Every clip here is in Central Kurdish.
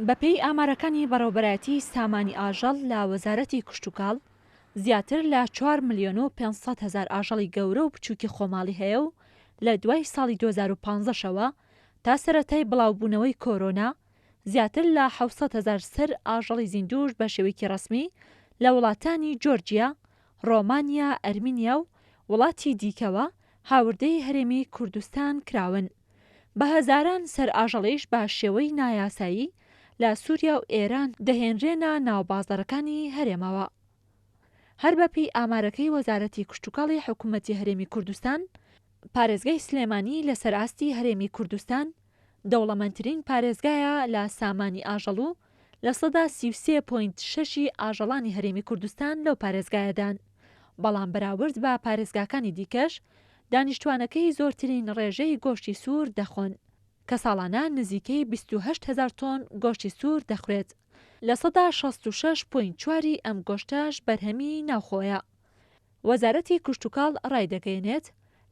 بەپێی ئامارەکانی بەڕێوەبەرایەتی سامانی ئاژەڵ لە وەزارەتی کشتوکاڵ، زیاتر لە چوار ملیۆن و 500 هەزار ئاژەڵی گەورە و بچووکی خۆماڵی هەیە و لە دوای ساڵی 2015 شەوە تا سەرەتای بڵاوبوونەوەی کۆرۆنا زیاتر لە 700 هەزار سەر ئاژەڵی زیندووش بە شێوەیەکی ڕەسمی لە وڵاتانی جۆرجیا، ڕۆمانیا، ئەرمینیا و وڵاتی دیکەوە هاوردەی هەرێمی کوردستان کراون. بە هەزاران سەر ئاژەڵیش بە شێوەی نایاسایی لە سووریا و ئێران دەهێنرێنە ناو بازاڕەکانی هەرێمەوە. هەر بەپێی ئامارەکەی وەزارەتی کشتوکاڵی حکومەتی هەرێمی کوردستان، پارێزگای سلێمانی لەسەر ئاستی هەرێمی کوردستان دەوڵەمەندترین پارێزگایە لە سامانی ئاژەڵ و 33 point شەشی ئاژەڵانی هەرێمی کوردستان لەو پارێزگایەدان، بەڵام بەراورد بە پارێزگاکانی دیکەش دانیشتوانەکەی زۆرترین ڕێژەی گۆشتی سوور دەخۆن، کە ساڵانە نزیکەی 28 هەزار تۆن گۆشتی سوور دەخورێت، 66 point چواری ئەم گۆشتەش بەرهەمی ناوخۆیە. وەزارەتی کشتوکاڵ ڕایدەگەیەنێت،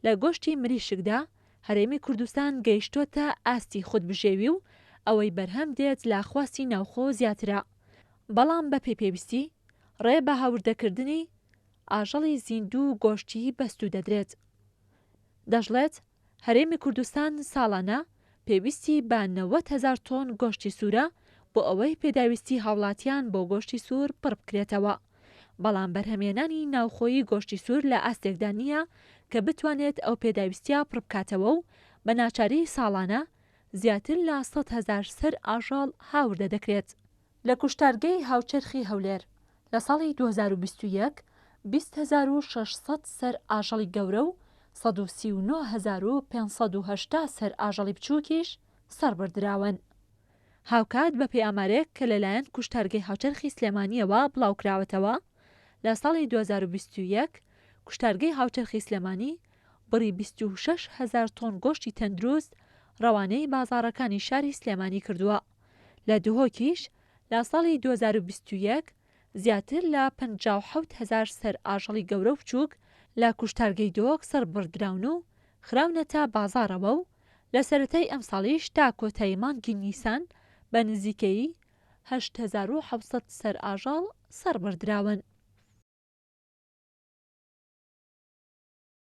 لە گۆشتی مریشکدا هەرێمی کوردستان گەیشتۆتە ئاستی خودبژێوی و ئەوەی بەرهەم دێت لە خواستی ناوخۆ زیاترە، بەڵام بەپێی پێویستی ڕێ بە هاوردەکردنی ئاژەڵی زیندوو و گۆشتی بەستوو دەدرێت. دەشڵێت، هەرێمی کوردستان ساڵانە پێویستی بە 90 هەزار تۆن گۆشتی سوورە بۆ ئەوەی پێداویستی هاوڵاتیان بۆ گۆشتی سوور پڕبکرێتەوە، بەڵام بەرهەمهێنانی ناوخۆیی گۆشتی سوور لە ئاستێکدا نییە کە بتوانێت ئەو پێداویستییە پڕبکاتەوە و بە ناچاری ساڵانە زیاتر لە 100 هەزار سەر ئاژەڵ هاوردە دەکرێت. لە کوشتارگەی هاوچەرخی هەولێر لە ساڵی 2021 20,600 سەر ئاژەڵی گەورە و 139,580 سەر ئاژەڵی بچووکیش سەربڕدراون. هاوکات بەپێی ئامارێک کە لەلایەن کوشتارگەی هاوچەرخی سلێمانییەوە بڵاوکراوەتەوە، لە ساڵی 2021 کوشتارگەی هاوچەرخی سلێمانی بڕی 26 هەزار تۆن گۆشتی تەندروست ڕەوانەی بازاڕەکانی شاری سلێمانی کردووە. لە دهۆکیش لە ساڵی 2021 زیاتر لە 57 هەزار سەر ئاژەڵی گەورە و بچووک لە کوشتارگەی دهۆک سەربڕدراون و خراونەتە بازاڕەوە و لە سەرەتای ئەمساڵیش تا کۆتایی مانگی نیسان بە نزیکەیی 8700 سەر ئاژەڵ سەربڕدراون.